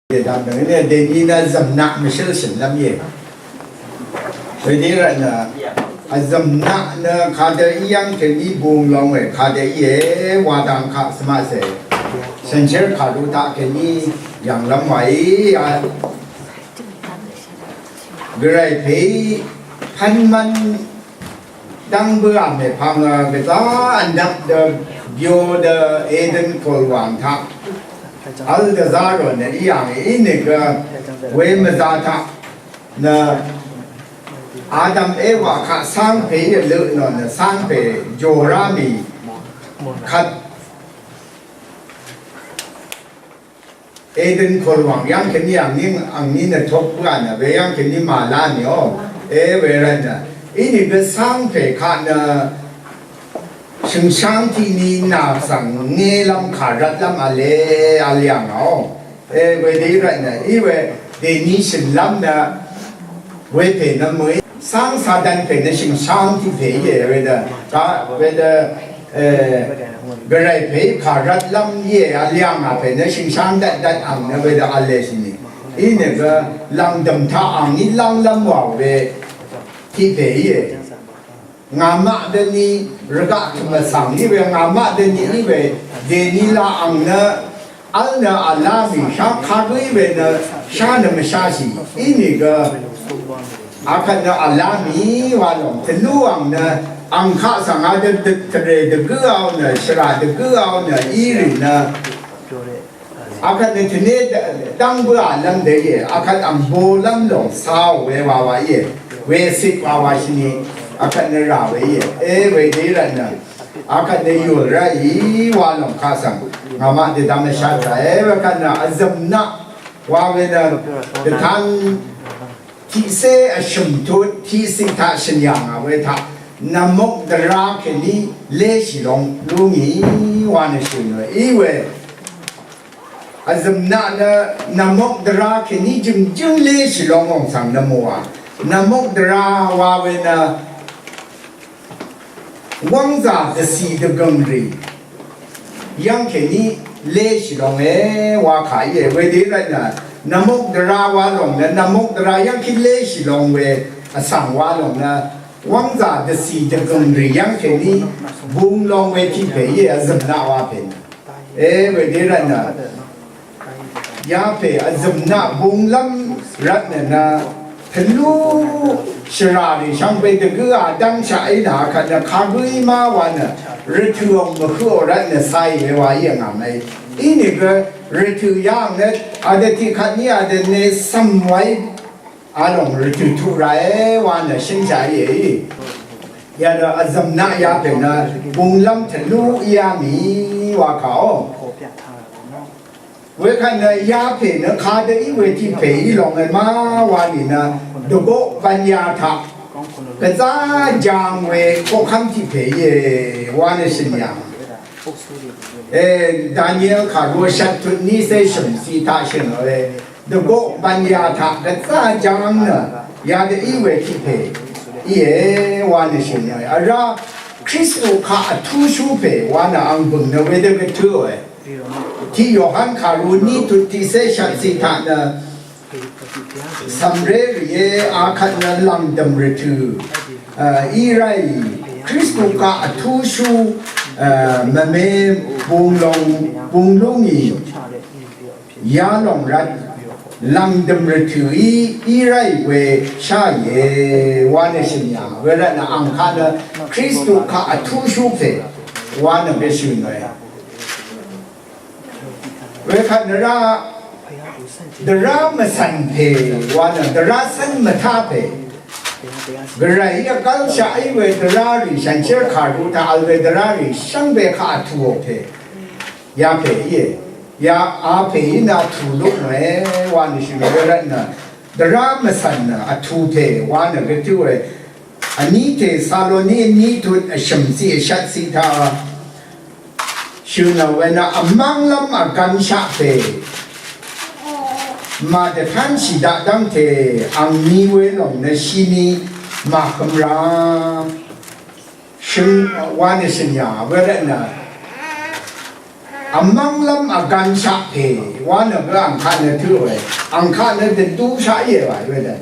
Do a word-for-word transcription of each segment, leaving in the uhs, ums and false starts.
Dvdvm nø dèní nø vzv̀mnaq mvshǿl shø̀nlv́m íe. Wedø rvtnø vzv̀mnaq nø kadø í yv́ng kèní bung long we kadø íe wa dang kaq svmaqse. Shànshér kàru taq kèní yv̀nglv́m wa í a. Gvray pè pv́n mv́n dv́ng bǿà mèpvng gvzá vnvp dø byo dø Eden kol wàng taq vl dvzá rò nø í yàng í nø gø we mvzá taq nø Adam Ewa kaq cáng pè í vlø nò nø cáng pè jòrá mì kvt Eden kol wàng yv́ng kèní angní angní nø tok bǿà nø we yv́ng kèní màlá nìò. E we rvt nø inìgø cáng pè kaq nø shø̀ngsháng tiq ni nà svng ngélv́m kà rvtlv́m v̄le vl yà ngàò. E wedø í rvt nø í we dèní shø̀nlv́m nø we pè nø mø̀í cáng Satan pè nø shø̀ngsháng tiq pè íe wedø. Ka wedø e Gvray pè kà rvtlv́m íe vl yà ngà pè nø shø̀ngsháng dvt dvt ang nø wedø v̄le shìni. Inìgø lv̀ngdø̀m taq angní lv́nglv́m wà we tiq pè íe. Ngàmaq døni rvgaq tø̀m vsvng í we ngàmaq døni í we dèní la ang nø vl nø v̀lá mì shá kagǿí we nø shá nø mvsháshì. Inìgø akvt nø v̀lá mì wa lòng tvlú ang nø ang kaq svng adø dø- tvre dvgǿ ao nø shvrà dvgǿ ao nø í rì nø akvt nø tvné dv́ng bǿà lv́m dø íe. Akvt ang bolv́m lòng cāò we wawa íe. We cit wawa shvni akvt nø rà we íe. E we dø í rvt nø akvt nø yùl ráì wa lòng kaq svng ngàmaq dø dvm vshat ràe. Wekvt nø vzø̀mnaq wa we nø dvtan tiqcé vshø̀m tut tiqciq taq shø̀n yà ngà we taq nvmuk dvrá kèní léshì long lú ngì wa nø shø̀n we í we. Vzø̀mnaq nø nvmuk dvrá kèní jø̀ngjǿng léshì long òng svng nvmùà. Nvmuk dvrá wa we nø wv́ngzà dvcì dvgø̀ng rì yv́ng kèní léshì longe wa kà íe. Wedø í rvt nø nvmuk dvrá wa lòng nø nvmuk dvrá yv́ng kèní léshì long we vsvng wa lòng nø wv́ngzà dvcì dvgø̀ng rì yv́ng kèní bung long we tiq pè íe vzø̀mnaq wa pè nø. E wedø í rvt nø yapè vzø̀mnaq bunglv́m rvtnø nø tvlú shvrà rì shvngbe dvgǿ a dv́ngshaq í nà kvt nø kagǿí má wa nø rvtø̀ òng mvhøq ò rvtnø cāì we wa í vngà mèí. Inìgø rvtø̀ yà ang nø adø tiqkvt ní adø ne cv̀m waí a lòng rvtø̀ tuq ràe wa nø shǿngshaq íe. Yadø vzø̀mnaq yapè nø bunglv́m tvlú íá mì wa kàó. Wekvt nø yapè nø kadø í we tiq pè í lòng e má wa nìnø dvgoq bv̀n yà taq gvzá jang we koqkv́m tiq pè íe wa nø shø̀n yà. E Daniel kàru shvt tut ní cé shø̀m ciq taq shø̀n we dvgoq bv̀n yà taq gvzá jang nø yadø í we tiq pè íe wa nø shø̀n yà. Vrá Kristu kaq vtúshú pè wa nø ang bø̀ng nø wedø gvtø̄ we. Tiq Yohan kàru ní tut tiqcé shvt ciq taq nø cv̀mré rìé akvt nø lv̀ngdø̀m rvtø̀ í ráì Kristu kaq vtúshú mvme bunglong bunglúngì yalòng rvt lv̀ngdø̀m rvtø̀ í í ráì we sháìe wa nø shø̀n yà. Wervt nø ang kaq nø Kristu kaq vtúshú pè wa nø beshø̀n we. Wekvt nvrá dvrá mvcv̀n pè wa nø dvrá cv́n mvtá pè. Gvray vgv́lshaq í we dvrá rì shànshér kàru taq vl we dvrá rì shvngbe kaq vtùò pè. Ya pè íe. Ya a pè í nà tù lúk nòe wa nø shø̀n we rvt nø dvrá mvcv̀n nø vtù pè wa nø gvtú we. Vní Tesaloni vní tut vshø̀m ciq vshvt ciq taq shø̀n nò we nø vmv́nglv́m vgvnshaq pè màdvtánshì daq dv́ngte angni we lòng nø shini màhøm ra shø̀n wa nø shø̀n yà we rvt nø Vmv́nglv́m vgvnshaq pè wa nø gø angkaq nø tø̄ we. Angkaq nø dvdushaq íe wa we dø.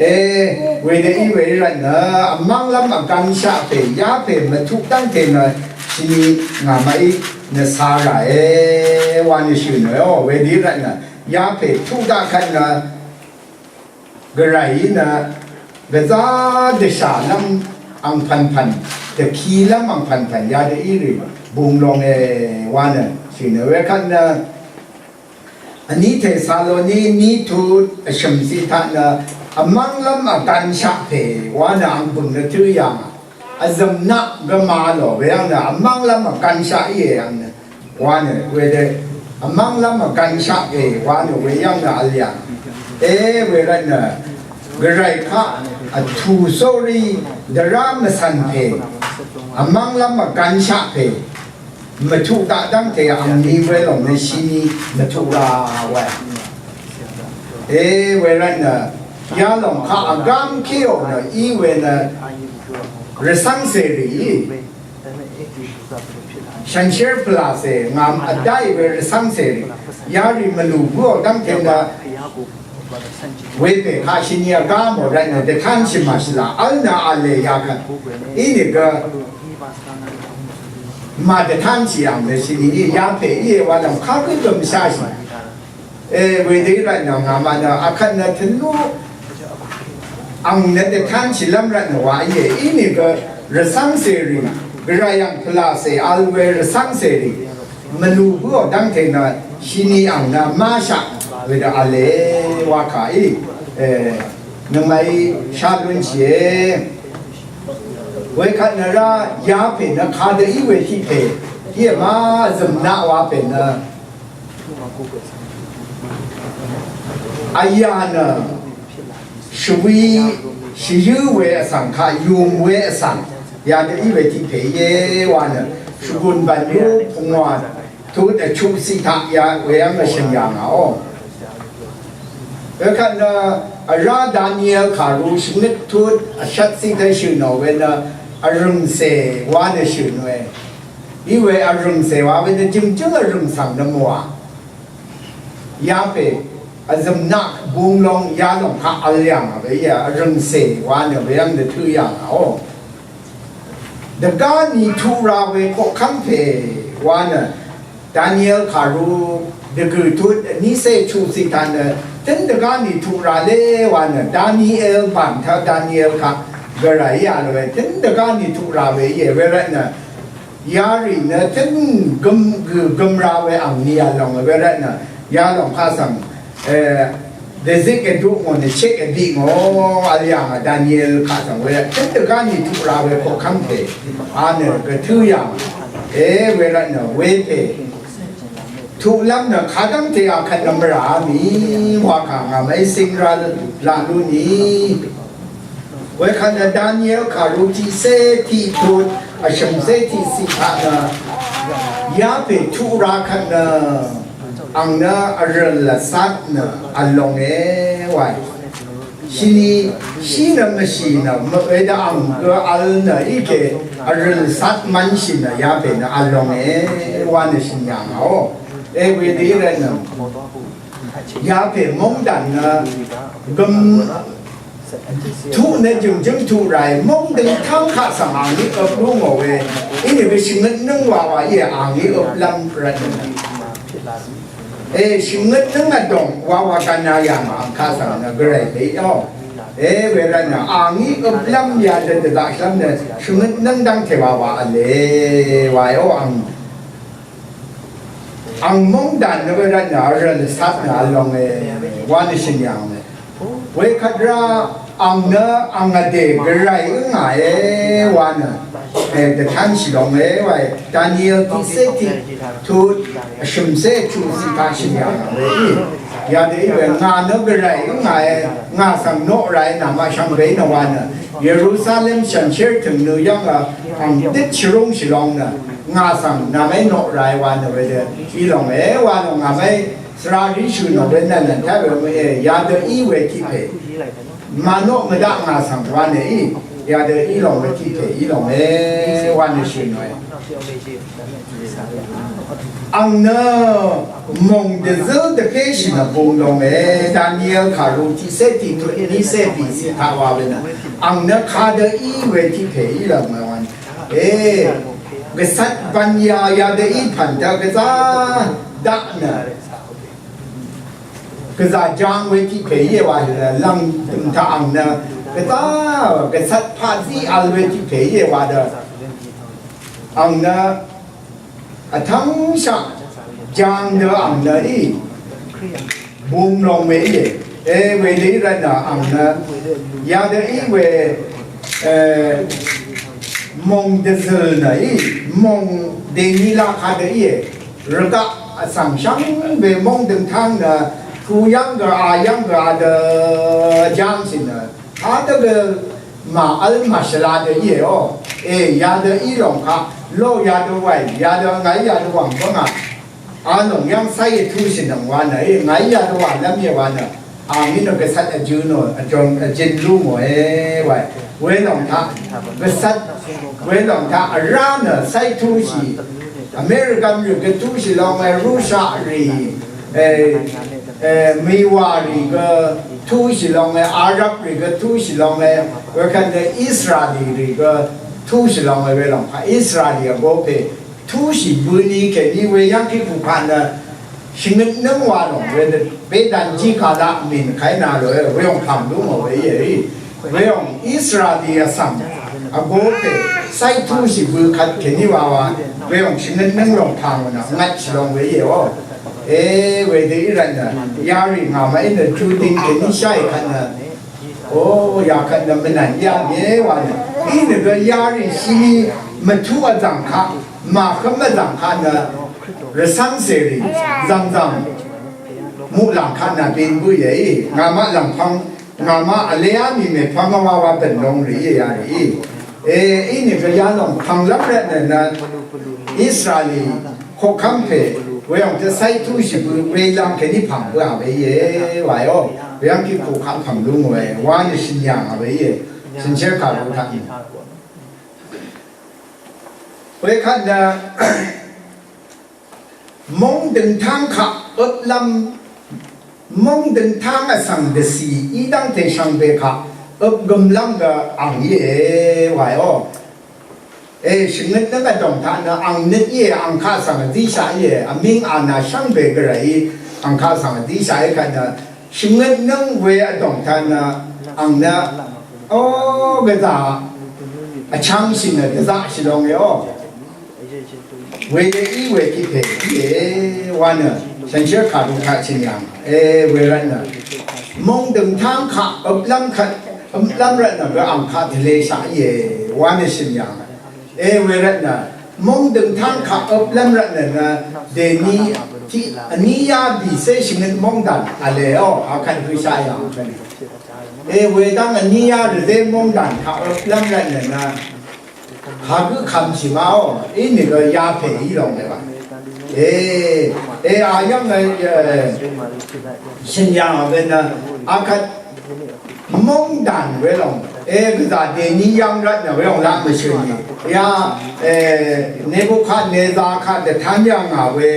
E, wedø í we rvt nø, vmv́nglv́m vgvnshaq pè, yapè mvtuq dv́ngte nø, shini ngàmaqí nø sara e, wa nø shø̀n we o, wedø í rvt nø, yapè tuq daq kvt nø, gvray nø, gvza dvshàlv́m angpv̀npv̀n, dvkilv́m angpv̀npv̀n, yadø í rì, bung long e, wa nø, shø̀n we kvt nø, Vní Tesaloni ní tut vshø̀m ciq taq nø vmv́nglv́m vgvnshaq pè wa nø ang bø̀ng nø tǿ yà ngà. Vzø̀m naq gø màvl lò we yv́ng nø vmv́nglv́m vgvnshaq íe yv́ng nø wa nø wedø vmv́nglv́m vgvnshaq pè wa nø we yv́ng nø vl yà ngà. E we rvt nø gvray kaq vtù sórí dvrá mvcv̀n pè vmv́nglv́m vgvnshaq pè mvtuq daq dv́ngte angni we lòng nø shini mvtuq ra wa. E we rvt nø yalòng kaq vgám kíò nø í we nø rvcv́ng cèrì í. Shànshér pvlàcè ngàm vdáì we rvcv́ng cèrì. Yarì mvlù bǿò dv́ngte nø wepè kaq shini vgá mò rvt nø dvtánshì màshvlà v́l nø v̄le yakvt. Inìgø màdvtánshì yàng nø shini í yapè íe wa lòng kagǿ gø mvshashì. E, wedø í rvt nø ngàmaq nø akvt nø tvlú ang nø dvtánshìlv́m rvt nø wa íe. Inìgø rvcv́ng cèrì gvray ang pvlàcè vl we rvcv́ng cèrì mvlù bǿò dv́ngte nø shini ang nø máshaq wedø v̄le wa kà í, e, nøngmaqí shá lúnshìe. Wekvt nø rá yapè nø kadø í we tiq pè íe ma zø̀m naq wa pè nø Vyà nø shvwi shvyǿ we vsvng kaq yùm we vsvng yadø í we tiq pè íe wa nø shvgùn bv̀n yú pungwà tut vchuq ciq taq ya we yv́ng vshø̀n yà ngà ó. Wekvt nø vrá Daniel kàru shvngøt tut vshvt ciq taq shø̀n ò we nø vrø̀ngcè wa nø shø̀n we. Í we vrø̀ngcè wa we nø jø̀ngjǿng vrø̀ng svng nø mòà. Yapè vzø̀m naq bung long yalòng kaq vl yà ngà we íe, vrø̀ngcè wa nø we yv́ng nø tø̄ yà ngà ó. Dvgá ni tuq ra we koqkv́m pè wa nø Daniel kàru dvgø̀ tut vnícé chuq ciq taq nø tǿn dvgá ni tuq ra lé wa nø Daniel bàng taq Daniel kaq gvray yà lò we tǿn dvgá ni tuq ra we íe we rvt nø Yarì nø tǿn gøm gø gøm ra we angni yalòng we rvt nø yalòng kaq svng, e, dvzik vduq ngò nø chik vdiq ngò vl yà ngà Daniel kaq svng we tǿn dvgá ni tuq ra we koqkv́m pè a nø gø tǿ yà ngà. E, we rvt nø we pè tuqlv́m nø kadv́ngte akvt nvmvrà mì wa kà ngà mèí cing ra laq lú ni. Wekvt nø Daniel kàru tiqcé tiq tut vshø̀mcé tiq ciq taq nø yapè tuq ra kvt nø ang nø vrø̀l vsat nø vlonge wae. Shini shí nø mvshì nø wedø ang gø vl nø íke vrø̀l vsat mvnshì nø yapè nø vlonge wa nø shø̀n yà ngàò. E wedø í rvt nø yapè mongdàn nø gøm tuq nø jø̀ngjǿng tuq ràì móng døngtáng kaq svng angí øp lú ngò we. Inìgø shvngøt nǿng wawa íe angí øplv́m rvtnø. E, shvngøt nǿng vdòng wawa gvna yà màvng kaq svng nø gvray pè ó. E, wervtnø angí øplv́m yadø dvdaqshvlv́m nø shvngøt nǿng dv́ngte wawa vle wae ó ang. Ang móng dàn nø we rvt nø vrø̀l vsat nø vlòng e wa nø shø̀n yà ngò e. Wekvt rá ang nø ang vdè gvray ǿngà e wa nø e dvtánshì lòng e wa e. Daniel tiqcé tiq tut vshø̀mcé chuq ciq taq shø̀n yà ngò e í. Yadø í we ngà nø gvray ǿngà e ngà svng noq ra e nàmaq shvngbe nø wa nø Yerusalem shànshér tø̀ng nø yv́ng a ang døt shvrúngshì lòng nø Ngà svng nvmé noq ra e wa nø wedø í lòng e wa nø ngàmé svra rì shø̀ nø we nø nø taq we mø e yadø í we tiq pè. Mànoq mvdaq ngà svng wa nø í. Yadø í lòng we tiq pè í lòng e wa nø shø̀n we. Ang nø mòng dvzǿ dvpéshì nø bung lòng e. Daniel kàru tiqcé tiqtut nícé bìcì taq wa we nø. Ang nø kadø í we tiq pè í lòng e wa nø. E, gvcvt bv̀n yà yadø í pv̀n dø gvzá daq nø. Gvzà jang we tiq pè íe wa nø lv̀ng dø̀m taq ang nø gvzà gvcvt paqzí vl we tiq pè íe wa dø ang nø vtv́ngshaq jang dø ang nø í bum long we íe. E, wedø í rvt nø ang nø yadø í we, e, mòng dvzøl nø í mòng dèní laq kadø íe. Rvgaq vsvng shvngbe móng døngtáng nø, tu yv́ng gø a yv́ng gø a dø jáng shì nø, a dø gø màvl màshvla dø íe ó. E, yadø í lòng kaq, ló yadø wàì, yadø ngàí yadø wàng bǿngà. A lòng yv́ng cáy ètú shì nøng wa nø, e, ngàí yadø wà lv́m íe wa nø. Angí nø gvcvt vjø̄ nò, vjø̄n, vjø̄n lú ngòe wae. Welòng taq, gvcvt, welòng taq vrá nø cáy túshì. American rì gø túshì longe, Russia rì, e, e, Miwa rì gø túshì longe, Arab rì gø túshì longe, wekvt nø Israel rì gø túshì longe welòng taq Israel vgō pè Túshì bøni kèní we yv́ng tiq kukaq nø shvngøt nǿng wa lòng we nø bedan jí kala mìn kàí na lòe, weyòng pv̀ng lú mò we íe. Weyòng Israel vsvng vgō pè cáy túshì bø kvt kèní wa wa weyòng shvngøt nǿng lòng pv̀ng nø ngvtshì lòng we íe ó. E, wedø í rvt nø yarì ngàmaq í nø juding kèní sháì kvt nø O, yakvt nø mvnvn yaq mye wa nø. Inìgø yarì shini mvtuq vzv̀ng kaq, màhǿm vzv̀ng kaq nø rvcv́ngcèrì zv̀ngzv̀ng muqlàng kaq nà bin bǿì. Ngàmaq lv̀ngpv̄ng, ngàmaq vleá mì mèpv̄ng wawa bø̀n long rì íe yarì. E, inìgø yalòng pv̀nglv́m rvtnø nø Israel koqkv́m pè weyv̀ng tø cáy túshì bø welvng kèní pv̀ng bøà we íe wayo. Weyv́ng kí koqkv́m pv̀ng lú ngòe wa nø shø̀n yà ngà we íe. Shø̀n shé kà bø taq. Wekvt nø móng døngtáng kaq øplv́m Móng døngtáng vsvng dvcì í dv́ngte shvngbe kaq øp gømlv́m gø ang íe wayo. E, shvngøt nø vdòng taq nø ang nøt íe, ang kaq svng vzíshaq íe, vmíng ana shvngbe gvray í ang kaq svng vzíshaq í kvt nø shvngøt nøng we vdòng taq nø ang nø o gvzà vchvngshì nø dvzaqshì longe o. Wedø í we tiq pè íe wa nø shànshér kàru taq chø̀n yàng e we rvtnø móng døngtáng kaq øplv́m kvt øplv́m rvtnø gø ang kaq tvleshaq íe wa nø shø̀n yàng e we rvtnø móng døngtáng kaq øplv́m rvtnø nø dèní tiq vní yá bìcé shvngøt móngdàn vleò akvt høshaq yàng kvt e wedv́ng vní yá rvzé móngdàn kaq øplv́m rvtnø nø Kagǿ kvmshì maò, inìgø yapè í lòng mèbà. E, e, a yv́ng, e, shø̀n yà we nø, akvt móngdàn we lòng. E, gvzà dèní yv́ng rvtnø we lòng laq mvshø̀n nì. Ya, e, Nebukadnezar kaq dvtán yà ngà we.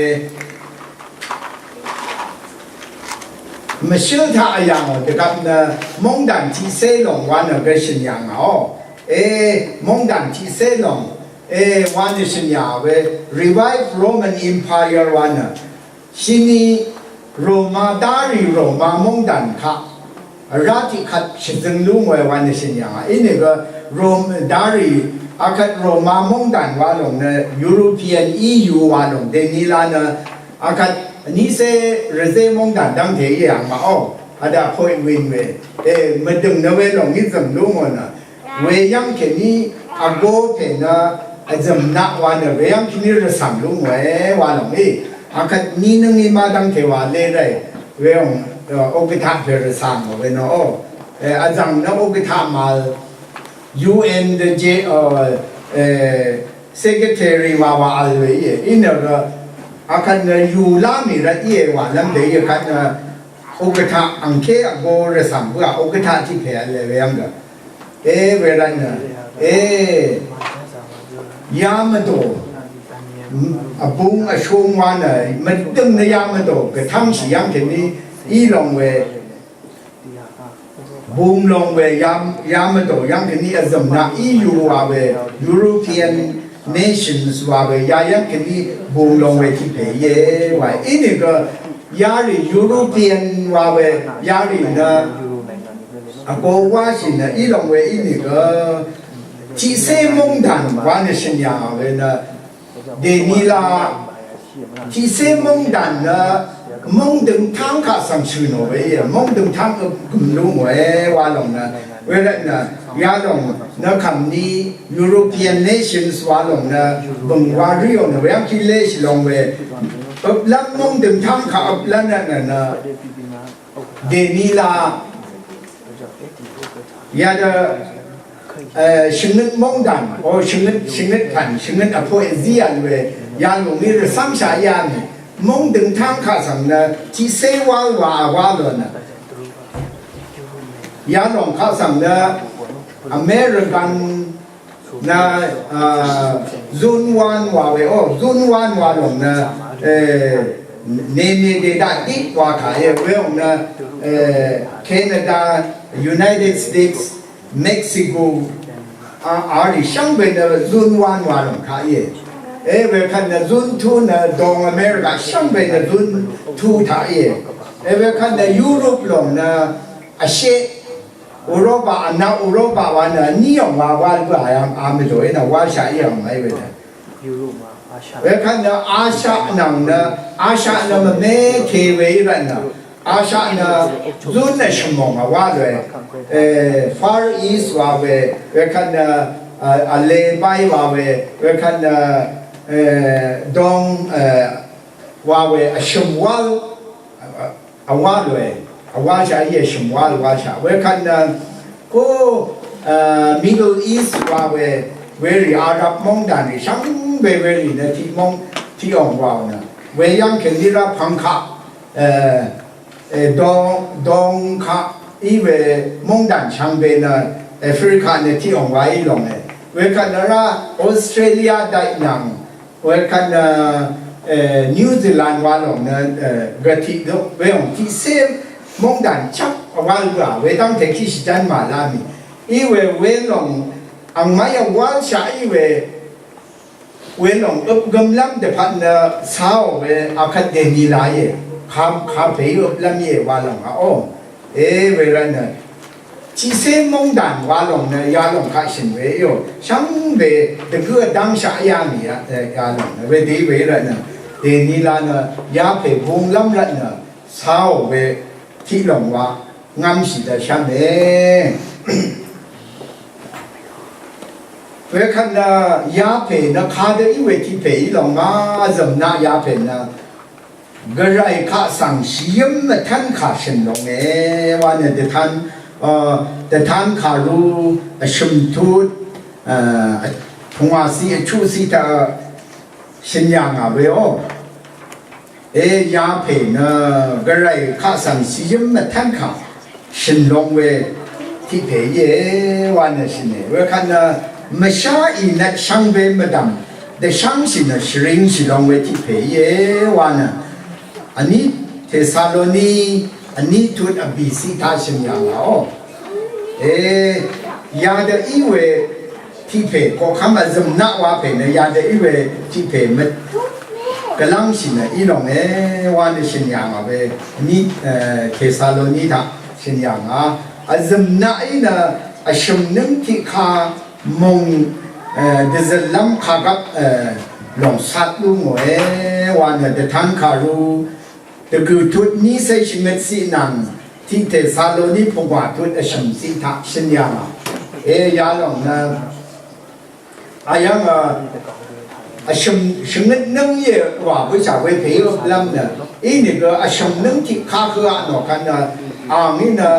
Mvshǿl taq vyà ngò dvgvp nø móngdàn tiqcé lòng wa nø gvshø̀n yà ngàò. E, móngdàn tiqcé lòng. E, wa nø shø̀n yà we Revive Roman Empire wa nø. Shini Roma dárì Roma móngdàn kaq. Vrá tiqkvt shvzøng lú ngòe wa nø shø̀n yà ngà. Inìgø Rom dárì akvt Roma móngdàn wa lòng nø European E U wa lòng dèní la nø akvt vnícé rvzé móngdàn dv́ngte í yà ngà o. Vdà point win we. E, mvdø̀ng nø we lòng í zø̀ng lú ngò nø. Weyv́ng kèní vgō pè nø vzø̀m naq wa nø weyv́ng kèní rvcv̀m lú ngòe wa lòng í. Akvt ní nøng í má dv́ngte wa lé ràì. Weyv́ng, e, okvtaq pè rvcv̀m ngò we nø o. E, vzv̀ng nø okvtaq màvl U N dø je, e, e, secretary wa wa vl we íe. Inø gø akvt nø yù lá mì rvt íe wa lv́m dø íe kvt nø okvtaq angké vgō rvcv̀m bǿà okvtaq tiq pè vl we yv́ng gø. E, wervt nø, e, yamvdò, vbung vshung wa nø, mvdøng nø yamvdò gvtvng shì yv́ng kèní í lòng we, bung lòng we yam, yamvdò yv́ng kèní vzø̀m nø E U wa we, European nations wa we, ya yv́ng kèní bung lòng we tiq pè íe wa. Inìgø yarì European wa we, yarì nø vgō wáshì nø í lòng we inìgø tiqcé mungdàn wa nø shø̀n yà we nø dèní la tiqcé mungdàn nø mungdøng táng kaq svng shø̀n ò we íe, mungdøng táng gø̀m lú ngò e wa lòng nø, wervt nø yalòng nø kv̀mni European nations wa lòng nø bø̀ng wa rǿò nø we yv́ng kí léshì lòng we øplv́m mungdøng táng kaq øplv́m nø nø nø dèní la yadø e, shvngøt mongdàn, o, shvngøt, shvngøt pv̀n, shvngøt vpo èzí yv̀n we, yalòng í rvcv́mshaq yà mì, mongdø̀ng táng kaq svng nø, tiqcé wál wa vwá lò nø. Yalòng kaq svng nø, American nø, a, zun wan wa we, o, zun wan wa lòng nø, e, nèmè dèdaq tiq wa kà e, we lòng nø, e, Canada, United States, Mexico, a, arì shvngbe nø zun wan wa lòng taq íe. E, wekvt nø zun tu nø dong America shvngbe nø zun tu taq íe. E, wekvt nø Europe lòng nø vshe Europa, vnaq Europa wa nø vní yòng wa wal bø ayang amì lò e nø wal shaq í yòng mei we nø. Wekvt nø Asia nvng nø, Asia nø mvme ke we í rvt nø. Asia nø zun nø shvmòng a wa lòe. E, Far East wa we, wekvt nø, e, Vlebai wa we, wekvt nø, e, Dong, e, wa we, vshø̀m wal, e, Vwá lòe, vwá shaq íe shø̀m wá lò wá shaq. Wekvt nø, ko, e, Middle East wa we, werì Arab mongdàn rì shvngbe werì nø tiq mong, tiq òng wa nø. Weyv́ng kèní rá pvng kaq, e, e, dong, dong kaq, í we mongdàn shvngbe nø, Africa nø tiq òng wa í lòng e. Wekvt nø rá Australia daq nvng, Wekvt nø, e, New Zealand wa lòng nø, e, gvtiq dø, welòng tiqcé mongdàn chap vwal gø, wedv́ngte kiq shvjv́n màlá mì. Í we welòng, angmai vwal shaq í we, welòng øp gømlv́m dvpvt nø, cao we, akvt dèní la íe, ka, kapè í øplv́m íe wa lòng a, o. E, wervt nø, tiqcé mongdàn wa lòng nø, yalòng kaq shø̀n we íò. Shvngbe, dvgø vdv́ngshaq yà mì ya, e, yalòng nø, wedø í wervt nø. Dèní la nø, yapè bunglv́m rvt nø, cao we, tiq lòng wa, ngv́mshì dvshv́me. Wekvt nø, yapè nø, kadø í we tiq pè í lòng ma, vzø̀m naq yapè nø, Gvray kaq svng shvyǿm mvtv́n kà shø̀n longe wa nø dvtan, a, dvtan kàru vshø̀m tut, a, pungwàciq vchuqciq taq shø̀n yà ngà we o. E yapè nø Gvray kaq svng shvyǿm mvtv́n kà shø̀n long we tiq pè íe wa nø shø̀ne. Wekvt nø mvshá ì nø shvngbe mvdv̀m dvshv́ngshì nø shvringshì long we tiq pè íe wa nø. Vní Tesaloni vní tut vbìciq taq shø̀n yà ngà o. E, yadø í we tiq pè koqkv́m vzø̀m naq wa pè nø yadø í we tiq pè møt gvlv́ngshì nø í longe wa nø shø̀n yà ngà we vní, e, Tesaloni taq shø̀n yà ngà. Vzø̀m naq í nø vshø̀m nǿng tiq ka mung, e, dvzø̀llv́m kagvp, e, lòng sat lú ngòe wa nø dvtan kàru dvgø̀ tut ní cé shvngøt ciq nvng tiq Tesaloni pungwà tut vshø̀m ciq taq shø̀n yà ngà. E yalòng nø Ayv́ng, a, vshø̀m, shvngøt nǿng íe wa bǿshà we pè í øplv́m nø. Inìgø vshø̀m nǿng tiq kaq høq nò kvt nø. Ang í nø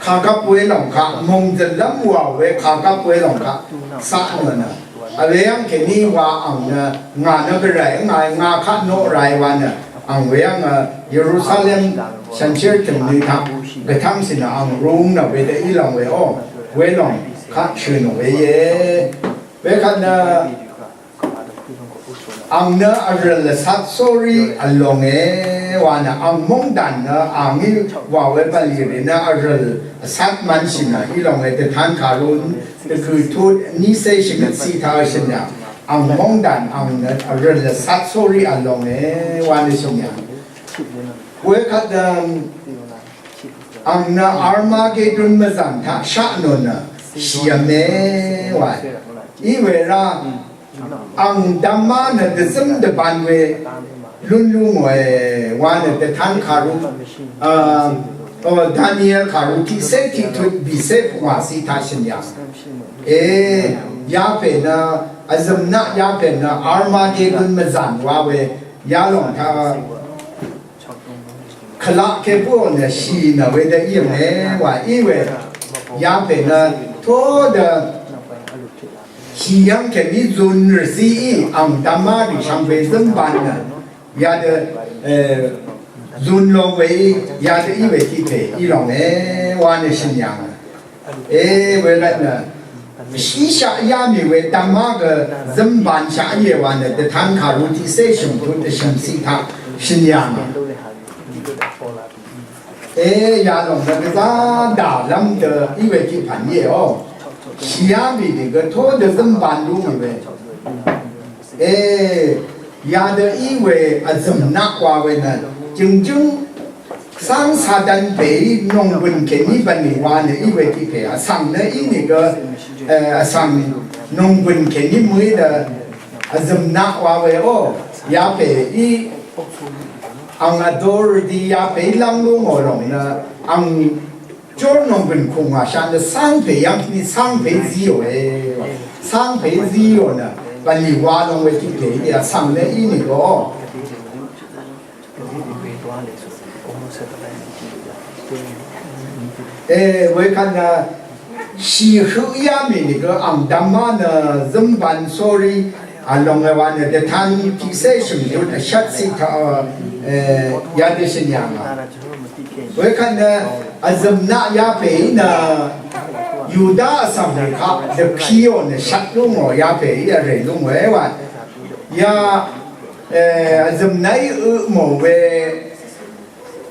kagvp we lòng kaq, mòngzø̀nlv́m wa we kagvp we lòng kaq. Caq nø nø. Vweyv́ng kèní wa ang nø, ngà nø gvray, ngà, ngà kaq noq ray wa nø. Ang weyv́ng, a, Yerusalem, shànshér tø̀m nø taq. Gvtv́ng sì nø ang rung nø wedø í lòng we o. Welòng kaq shø̀n ò we ye. Wekvt nø ang nø vrø̀l vsat sórí vlòngé wa nø ang móngdàn nø angí wa we bv̀nlì rì nø vrø̀l vsat mvnshì nø í lòngé dvtan kàrun dvgø̀ tut nícé shvngøt cì taq shø̀n yà ang móngdàn ang nø vrø̀l vsat sórí vlòngé wa nø shø̀n yà. Wekvt nø ang nø Armagedon mvzàn taq shaq nò nø shì vme wa. Í we rá ang dvmá nø dvzǿm dvbān we lún lú ngòe wa nø dvtan kàru, a, o, Daniel kàru tiqcé tiqtut bìcé pungwàcí taq shø̀n yà. E, yapè nø vzø̀m naq yapè nø Armagedon mvzàn wa we yalòng taq Kvlaq ke bǿò nø shì nø wedø í v̄le wa í we. Yapè nø todø shì yv́ng kèní zun rvzíí ang dvmá rì shvngbe zǿmban nø yadø, e, zun long weí yadø í we tiq pè í longe wa nø shø̀n yà ngà. E, wervt nø shìshaq yá mì we dvmá gø zǿmbanshaq íe wa nø dvtan kàru tiqcé shø̀m tut dvshø̀m ciq taq shø̀n yà ngà. E, yalòng nø gvzá dàlv́m dø í we tiq pv̀n íe o. Shì yá mì nìgø tó dvzǿmban lú mì we. E, yadø í we vzø̀m naq wa we nø jø̀ngjǿng cáng Satan pèí nònggùn kèní bv̀nlì wa nø í we tiq pè vsvng nø ínìgø, e, vsvng nònggùn kèní mø̀í dø vzø̀m naq wa we o. Yapè í ang vdor dì yapè í lv́ng lú ngò lòng nø ang Jórnòng gø̀n kùngwà shaq nø cáng pè yv́ng kèní cáng pè zíò e. Cáng pè zíò nø bv̀nlì wa long we tiq pè í vsvng nø ínìgø. E, wekvt nø shì høq yá mì nìgø ang dvmá nø zǿmban sórí vlòng e wa nø dvtan tiqcé shø̀m tut vshvt ciq taq, e, yadø shø̀n yà ngà. Wekvt nø vzø̀m naq yapè í nø Yuda vsvng rì kaq dvkiò nø shvt lú ngò yapè í vrè lú ngòe wa. Ya, e, vzø̀m naq í ø mò we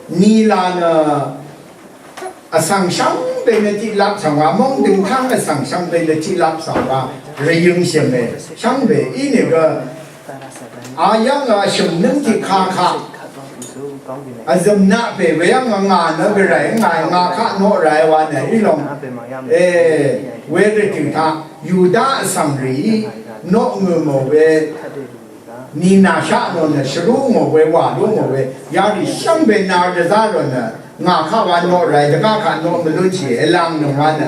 nila nø vsvng shvngbe nø tiqlap svng wa móng døngtáng vsvng shvngbe nø tiqlap svng wa rvyøng shø̀me shvngbe ínìgø a yv́ng a shø̀m nǿng tiq ka kaq vzø̀m naq pè we yv́ng a ngà nø gvray ngà ngà kaq noq ray wa nø í lòng. E, we rvtø̀ taq Yuda vsvng rìí noq ngø̀ mò we nìnà shaq nò nø shvrú ngò we wà lú ngò we yarì shvngbe nar dvzá rò nø ngà kaq wa noq ray dvgá kaq noq mvlúnshì vlang nøng wa nø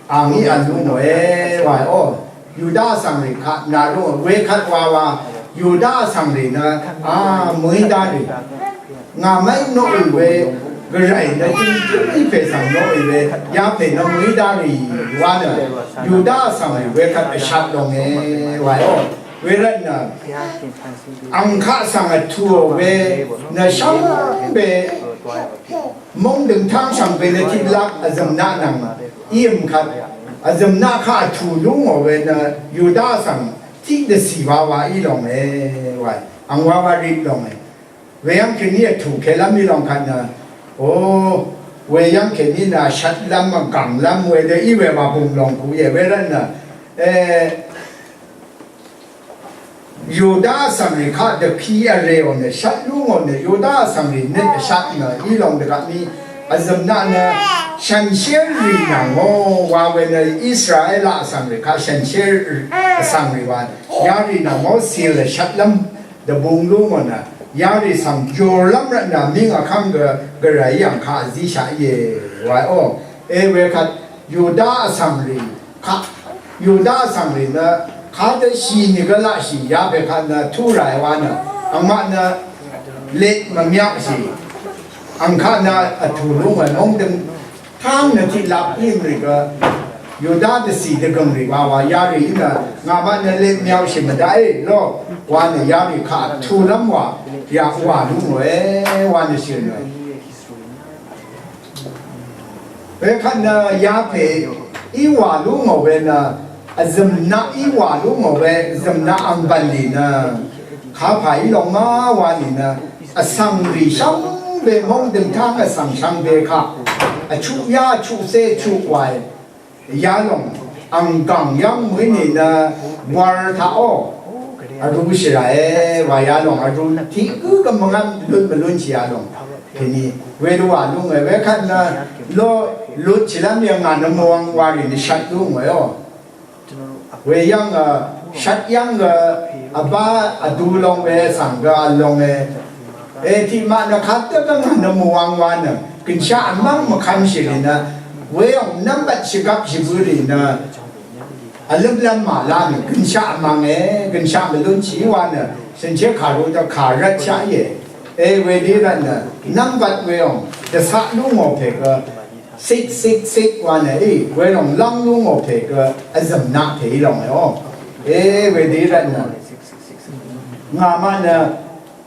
angí vl lú ngòe wa o. Yuda vsvng rì kaq nà lú ngò wekvt wa wa Yuda vsvng rì nø a mø̀í dá rì ngà mv́ng noqì we gvray nø jøng í pè svng noqì we yapè nø mø̀í dá rì wa nø Yuda vsvng rì wekvt vshat longe wa o. Wervt nø ang kaq svng vtùò we nø shvngbe móng døngtáng shvngbe nø tiqlap vzø̀m naq nvng í vm kvt vzø̀m naq kaq vtù lú ngò we nø Yuda svng tiq dvcì wawa í longe wa ang wawa rip longe. Weyv́ng kèní vtù kelv́m í lòng kvt nø o weyv́ng kèní nø vshvtlv́m vgv̀nglv́m wedø í we wa bùng lòng kù íe wervt nø e Yuda vsvng rì kaq dvpí vrèò nø shvt lú ngò nø Yuda vsvng rì nøt vshat nø í lòng dvgvp mí vzø̀m naq nø shànshér rì nvng ó wa we nø Israela vsvng rì kaq shànshér vsvng rì wa yarì nvng ó cìl vshvtlv́m dvbung lú ngò nø yarì svng jòrlv́m rvtnø mìng vkv́m gø gvray yv̀ng kaq vzíshaq íe wa ó. E wekvt Yuda vsvng rì kaq Yuda vsvng rì nø kadø shì nìgø laqshì yapè kvt nø tù ràe wa nø angmaq nø let mvmyaqshì ang kaq nø vtù lú ngò móng døng táng nø tiqlap í mrì gø Yuda dvcì dvgø̀ng rì wa wa yarì í nø ngàmaq nø let myaqshì mvdaqé lo wa nø yarì kaq vtùlv́m wa yaq wà lú ngòe wa nø shì nø Wekvt nø yapè Í wà lú ngò we nø, vzø̀mnaq í wà lú ngò we, vzø̀mnaq ang bv̀n lì nø, kapà í lòng má wa nì nø, vsvng rì shvngbe móng dø̀ngtáng vsvng shvngbe kaq, vchuq yá vchuq cé vchuq wàì, yalòng, ang gàng yv́ng mø̀í nì nø, gwar taq ó, vrū shì ràe, wà yalòng, vrū tiq gǿ gvmvngv́m lún mvlúnshì yalòng. Kèní, wedø wà lú ngòe, wekvt nø, lo, lutshìlv́m yv̀ngà nø mvwvng wa rì nø shvt lú ngòe ó. Weyv́ng, a, shvt yv́ng, a, vbá vdu long we svng gø vl long e. E tiqmaq nø kadø gvngà nø mvwvng wa nø, gønshaq vmv́ng mvkvmshì rì nø, weyòng nvmbat shvgvp shvbø rì nø, vløplv́m màlá nø, gønshaq vmvng e, gønshaq mvlúnshì wa nø, shø̀nshé kàru dø kà rvtshaq íe. E wedø rvt nø, nvmbat weyòng, dvcaq lú ngò pè gø, Sik, sik, sik wa nø í, welòng lv́ng lú ngò pè gø, vzø̀m naq pè í lòng e ó. E, wedø í rvt nø. Ngà maq nø,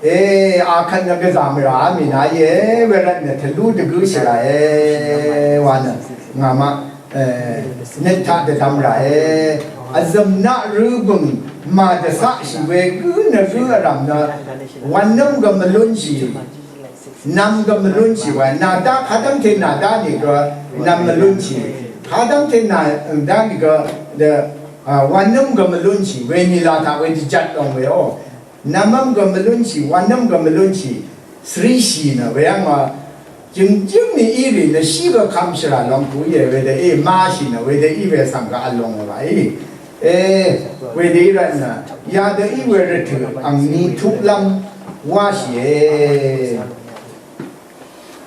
e, akvt nø gvzà mvrà mì nà í e, wervt nø tvlú dvgǿ shì rà e, wa nø. Ngà maq, e, nøt taq dvdvm rà e. Vzø̀m naq rø bø̀ng, mà dvcaqshì we gǿ nø gǿ vrv̀m nø, wv̀nnǿm gø mvlúnshì. Nvm gø mvlúnshì wa, nàdá, kadv́ngte nàdá nìgø nvm mvlúnshì. Kadv́ngte nàdá nìgø, dø, a, wvnǿm gø mvlúnshì, wenìlà taq we dvjvt lòng we ó. Nvmv́m gø mvlúnshì, wvnǿm gø mvlúnshì, svríshì nø we yv́ng wa, jø̀ngjǿng ni í rì nø shí gø kvmshì rà lòng ku íe, wedø í, máshì nø wedø í we svng gø vl lòng wa í. E, wedø í rvt nø, yadø í we rvtø̀, angni tuqlv́m, wáshìe.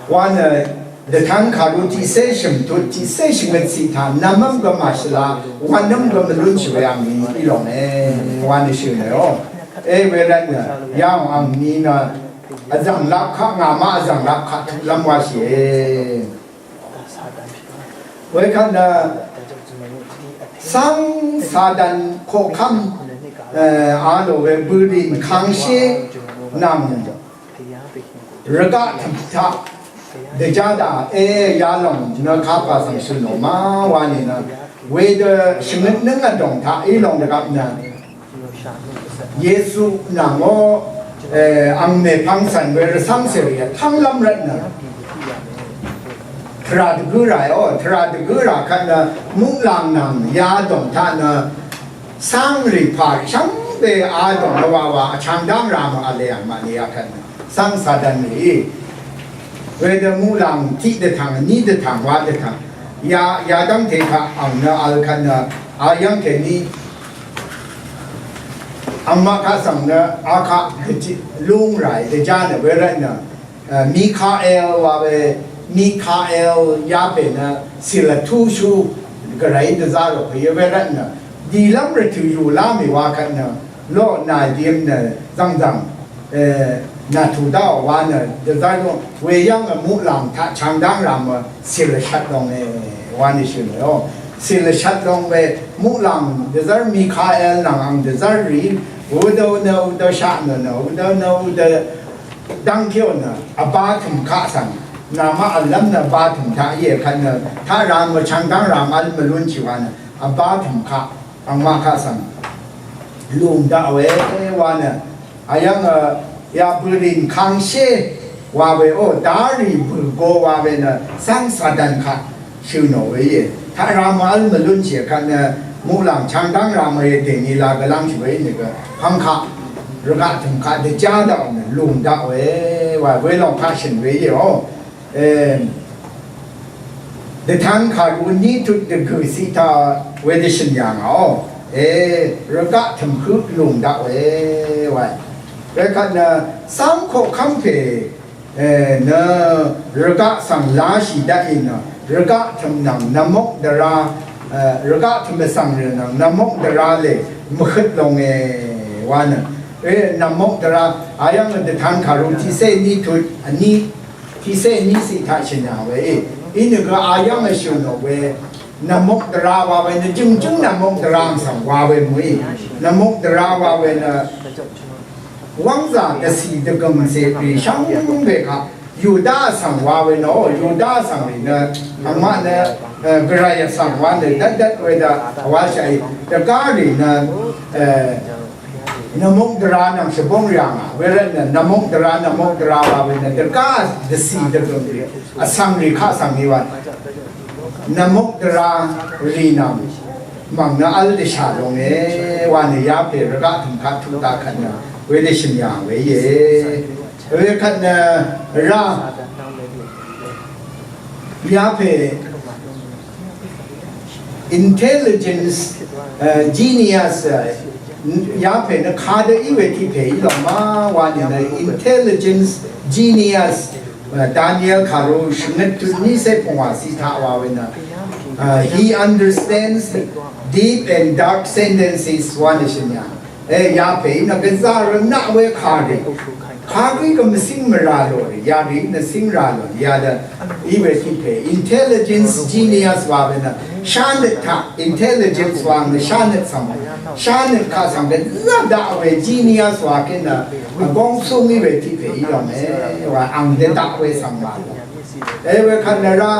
Wa nø, dvtan kàru tiqcé shø̀m tut, tiqcé shvngøt ciq taq, nvmv́m gø màshvla, wvnǿm gø mvlúnshì we angni í lòng e, wa nø shø̀n e ó. E, we rvt nø, yà angni nø, vzv̀ng lap kaq, ngà maq vzv̀ng lap kaq, tuqlv́m wáshìe. Wekvt nø, cáng Satan koqkv́m, e, a lò we bø̀rìn kangshé nvng rvgaq taq dvjá daq e yalòng nø kapà svng shø̀n nò ma wa nìnø. Wedø shvngøt nǿng vdòng taq í lòng dvgvp nø. Yesu nvng ó, e, ang mèpvng cv̀n we rvcv́ngcè rì vtv́nglv́m rvtnø. Tvrà dvgǿ ràì ó, tvrà dvgǿ rà kvt nø muqlàng nvng yadòng taq nø cáng rì pà shvngbe adòng nø wa wa vchàng dáng rà mø vlè yv̀ng màni ya kvt nø. Cáng Satan rì. Wedø muqlàng tiq dvtv̀ng, vní dvtv̀ng, wa dvtv̀ng. Ya, yadv́ngte kaq ang nø vl kvt nø, a yv́ng kèní Angmaq kaq svng nø akaq lung ràì dvjá nø wervt nø, e, Mikael wa we, Mikael yapè nø cìlvtúshú gvray dvzá rò pè wervt nø dìlv́m rvtø̀ yùlá mì wa kvt nø loq nàì dim nø zvngzvng, e, nàtù dáò wa nø dvzá yó weyv́ng muqlàng taq changdáng ràmø cìlvshvt longe wa nø shø̀n rò. Cìlvshvt long we muqlàng dvzv́r Mikael nvng ang dvzv́r rì udø nø udø shaq nø nø udø nø udø dv́ngkíò nø vba tø̀m kaq svng nàmaq v̀llv́m nø vba tø̀m taq íe kvt nø taq ràmø changdáng ràmø vl mvlúnshì wa nø vba tø̀m kaq angmaq kaq svng lùng daq we wa nø, ayv́ng, e, ya bø̀rìn kangshé wa we o, darì bø̀rgo wa we nø, cáng Satan kaq shø̀n nò we íe. Taq ràmø vl mvlúnshì kvt nø, muqlàng changdáng ràmø íe dèní la gvlv́ngshì we í nø gø, pvng kaq, rvgaq tø̀m kaq dvjá daq nø, lùng daq we, wa we lòng kaq shø̀n we íe o. E, dvtan kàru ní tut dvgø̀ ciq taq wedø shø̀n yà ngà ó. E, rvgaq tø̀m høq lùng daq we, wae. Wekvt nø, cáng koqkv́m pè, e, nø, rvgaq svng lashì daqì nø, rvgaq tø̀m nvng nvmok dvra, e, rvgaq tø̀m vsvng rì nvng nvmok dvra lè, mvhøt longe, wa nø. E, nvmok dvra, ayv́ng dvtan kàru tiqcé ní tut, vní, Tiqcé ní ciq taq shø̀n yà we í. Inìgø ayv́ng vshø̀n nò we. Nvmuk dvrá wa we nø jø̀ngjǿng nvmuk dvrá svng wa we mø̀í. Nvmuk dvrá wa we nø wv́ngzà dvcì dvgø̀m cè pè shvngbe kaq. Yuda vsvng wa we nø, Yuda vsvng rì nø, angmaq nø, e, Gvray vsvng wa nø, dvt dvt we daq, wa shaq í, dvgá rì nø, e, nvmuk dvra nvng shvbóng rì ngà, we rvt nø, nvmuk dvra, nvmuk dvra wa we nø, dvgá dvcì dvgø̀ng rì, vsvng rì kaq svng í wa. Nvmuk dvra rì nvng, mv̀ng nø vl dvshà lóngé, wa nø yapè rvgaq tø̀m kaq tuq daq kvt nø, we dvshø̀n yà we íe. Wekvt nø rá yapè intelligence, e, genius, e, yapè nø kadø í we tiq pè í lòng ma wa nø nø intelligence genius, e, Daniel kàru shvngøt tut nícé pungwà ciq taq wa we nø, e, he understands deep and dark sentences wa nø shø̀n yà. E, yapè nø gvzà rvnaq we kàrì. Kagø gø mvsing mvrà lò rì, yarì nø sing rà lò rì, yadø í we tiq pè. Intelligence genius wa we nø, shanøt taq, intelligence wa nø shanøt svng. Shanøt kaq svng gvzà daq we genius wa kènø, vgong sung í we tiq pè í lòng e, wa ang dø daq we svng wa. E, wekvt nø rá,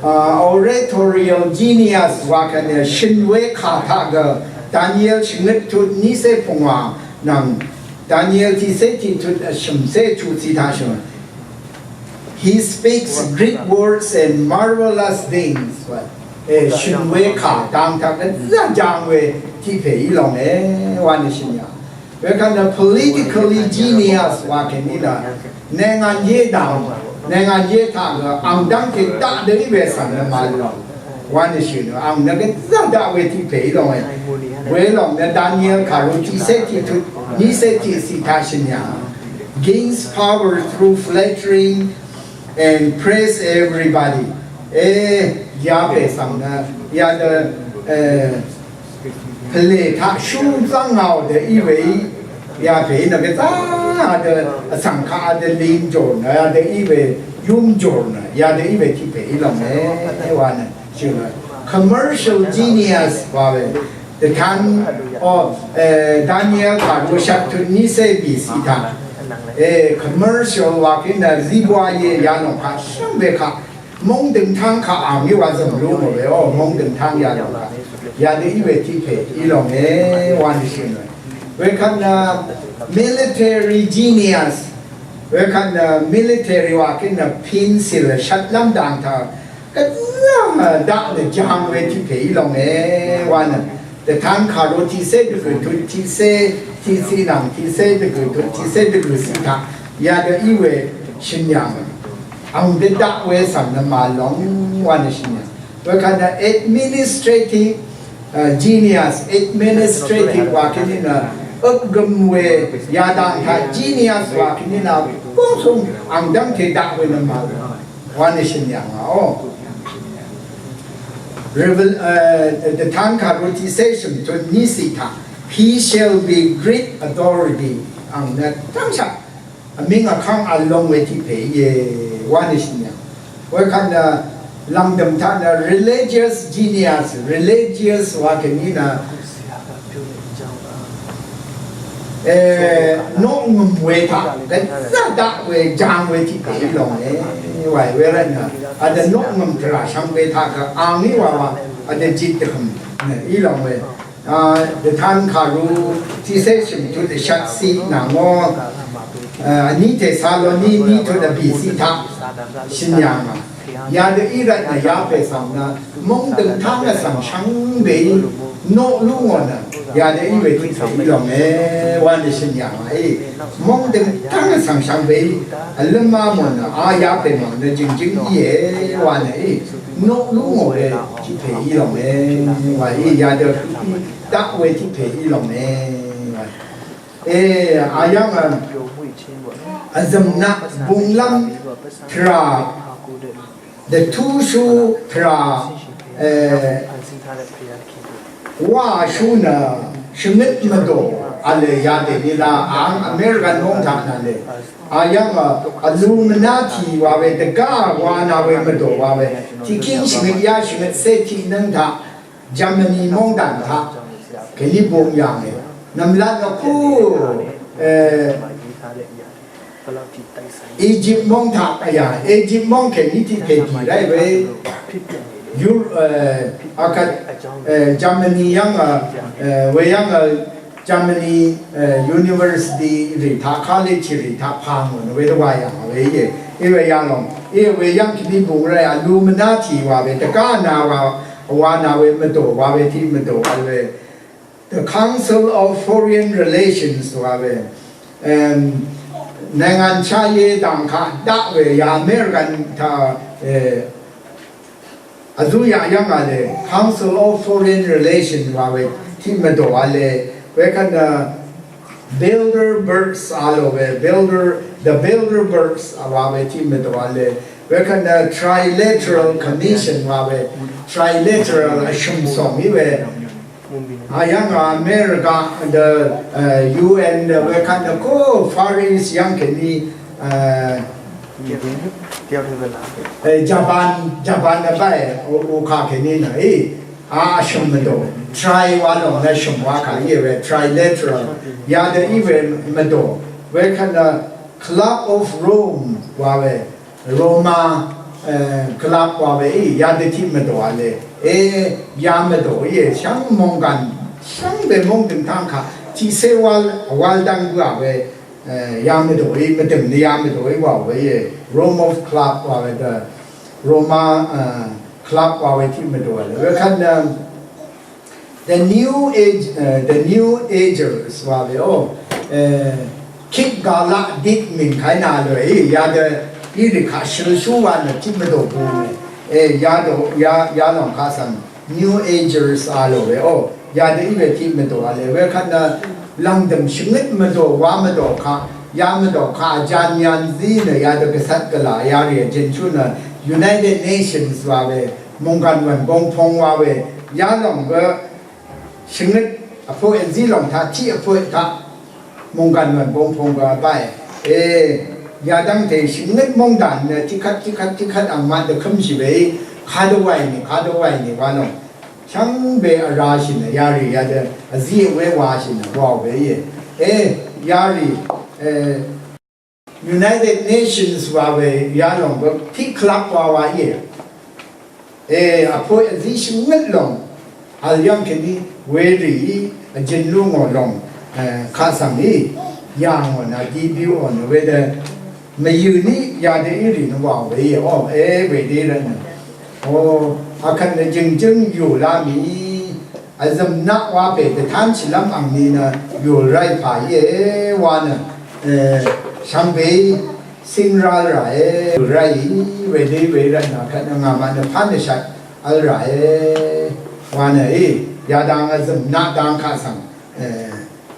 a, oratorial genius wa kvt nø shø̀n we kà taq gø Daniel shvngøt tut nícé pungwà nvng Daniel tiqcé tiq tut, a, shø̀mcé chuqcì taq shø̀n. He speaks great words and marvelous things. Wa, e, shø̀n we kà dang taq gvzà jang we tiq pè í lòng e, wa nø shø̀n yà. Wekvt nø politically genius wa kèní nø, nèngàn yé dang, nèngàn yé taq nø, ang dv́ngte daq dø í we svng nø màlò. Wa nø shø̀n nø, ang nø gvzà daq we tiq pè í lòng e. Welòng nø Daniel kàru tiqcé tiq tut, nícé tiqcì taq shø̀n yà. Gains power through flattering and praise everybody. E, yapè svng nø, yadø, e, pvlè taq shú zv́ngàò dø í we í, yapè í nø gvzà dø, vsvng kaq dø lin jòr nø, yadø í we yún jòr nø, yadø í we tiq pè í lòng e, wa nø, shø̀n nø. Commercial genius wa we, dvtan, o, e, Daniel kàru shvt tut nícé bìcì taq. E, commercial wa kèní nø zibwa ye yalòng kaq shvngbe kaq. Mungdøngtang kaq ang í wa zø̀m lú mò we, o, mungdøngtang yalòng kaq. Yadø í we tiq pè í lòng e, wa nø shø̀n we. Wekvt nø military genius. Wekvt nø military wa kèní nø pin cìl shvtlv́m dang taq. Gvzà daq nø jang we tiq pè í lòng e, wa nø. Dvtan kàru tiqcé dvgø̀ tut tiqcé tiqcì nvng tiqcé dvgø̀ tut tiqcé dvgø̀ cì taq. Yadø í we shø̀n yà. Ang dø daq we svng nø màlòng wa nø shø̀n yà. Wekvt nø administrative, e, genius, administrative wa kèní nø, øp gøm we, yadang taq genius wa kèní nø, bóngsung ang dv́ngte daq we nø màlòng. Wa nø shø̀n yà ngà o. Revel-, e, dvtan kàru tiqcé shø̀m tut nícì taq. He shall be great authority. Ang nø tv́ngshaq. Vmíng vkv́ng vlòng we tiq pè íe, wa nø shø̀n yà. Wekvt nø, lv̀ngdø̀m taq nø religious genius, religious wa kèní nø, e, noqngø̀m we taq, gvzà daq we, jang we tiq pè í lòng e, wa we rvt nø, vdø noqngø̀m tvrà shvngbe taq gø, ang í wa wa, vdø jit dvhø̀m nø í lòng we. A, dvtan kàru tiqcé shø̀m tut dvshvt ciq nvng o, a, vní Tesaloni ní tut vbì ciq taq shø̀n yà ngà. Yadø í rvt nø yapè svng nø mungdøngtang vsvng shvngbeí noq lú ngò nø yadø í we tiq svng í lòng e wa nø shø̀n yà ngà í. Mungdøngtang vsvng shvngbeí vlǿm má mò nø a yapè mv̀ng nø jø̀ngjǿng íe wa nø í. Noq lú ngò we tiq pè í lòng e wa í yadø daq we tiq pè í lòng e wa. E, a yv́ng, a, vzø̀m naq bunglv́m tvrà, dvtúshú tvrà, e, wáshú nø shvngøt mvdò, a lè yadè nila ang American móng taq nà lè. A yv́ng, a, Illuminati wa we, dvgá wa nà we mvdò wa we. Tiqkíng shvngøt yá shvngøt cé tiqnǿng taq. Germany móng dàn taq kèní bung yàngì. Nv̀mlat nvkú, e, Egypt móng taq aya, Egypt móng kèní tiq pè dì ráì we, Yur, eh, akvt, eh, Germany yv́ng, eh, we yv́ng, eh, Germany, eh, University rì taq, college rì taq pà ngò nø we dvwà yà we íe. Í we yalòng, í we yv́ng kèní bung ráì Illuminati wa we, dvgá nà wa, wa nà we mvdò wa we tiq mvdò wa we. The Council of Foreign Relations wa we, em, nèngàn chá ye dv̀ng kaq daq we ya American taq, eh, vzú yaq yv́ng a le Council of Foreign Relations wa we tiq mvdò a le we kvt nø Bilderbergs a lò we Bilder, the Bilderbergs wa we tiq mvdò a le we kvt nø Trilateral Commission wa we Trilateral vshø̀m sòng í we. A yv́ng a America, the, eh, U N, the we kvt nø ko Far East yv́ng kèní, eh, eh, Japan, Japan vbáì, o, o kà kèní nø, í, a, vshø̀m mvdò. Tri wa lòng nø vshø̀m wa kà í we, trilateral. Yadø í we mvdò. We kvt nø Club of Rome wa we. Roma, eh, club wa we í, yadø tiq mvdò a le. E, ya mvdò í, shvngbe mònggàn, shvngbe mòngdø̀ng tang kaq, tiqsé wal, wal dv́ng bǿà we, eh, ya mvdò í, mvdø̀ng nø ya mvdò í wa we í, Rome of club wa we dø, Roma, eh, club wa we tiq mvdò a le. We kvt nø, The New Age, eh, the New Agers wa we o, eh, kit gala dit ming kai na lo e, yadø í rì kaq shøl shu wa nø tiq mvdò bø e, eh, yadø, ya, yalòng kaq svng New Agers a lo we o, yadø í we tiq mvdò a le we kvt nø lv̀ngdø̀m shvngøt mvdò wa mvdò kaq, ya mvdò kaq vjan yan zí nø yadø gvsat gvlà yarì vjøn chu nø United Nations wa we, mònggàn wv̀n bongpong wa we, yalòng gø shvngøt vpoq èzí lòng taq tiq vpoq taq mònggàn wv̀n bongpong gø vbáì. E, yadv́ngte shvngøt mòngdàn nø tiqkvt, tiqkvt, tiqkvt angmaq dvkømshì we í, kadø wàì nì, kadø wàì nì wa lòng. Shvngbe vrashì nø yarì yadø, vzí we washì nø wa we íe. E, yarì, e, United Nations wa we yalòng bø tiq club wa wa íe. E, vpoq vzí shvngøt lòng. Vl yv́ng kèní werì vjøn lú ngò lòng. E, kaq svng í. Yà ngò nø dí bíò nø wedø. Mvyø̀ ní yadø í rì nø wa we íe. O, e, wedø í rvt nø. O, akvt nø jø̀ngjǿng yù lá mì. Vzø̀m naq wa pè dvtánshìlv́m angni nø yùl ráì pà íe wa nø, eh, shvngbe í síng rál ràe, yùl ráì wedø í we rvt nø kvt nø ngàmaq nø pán dvshat vl ràe wa nø í, yadang vzø̀m naq dang kaq svng, eh,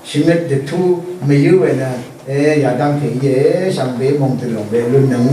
shvngøt dvtú mvyǿ we nø, eh, yadang pè íe shvngbe mòngdø̀lòng we lún nøng.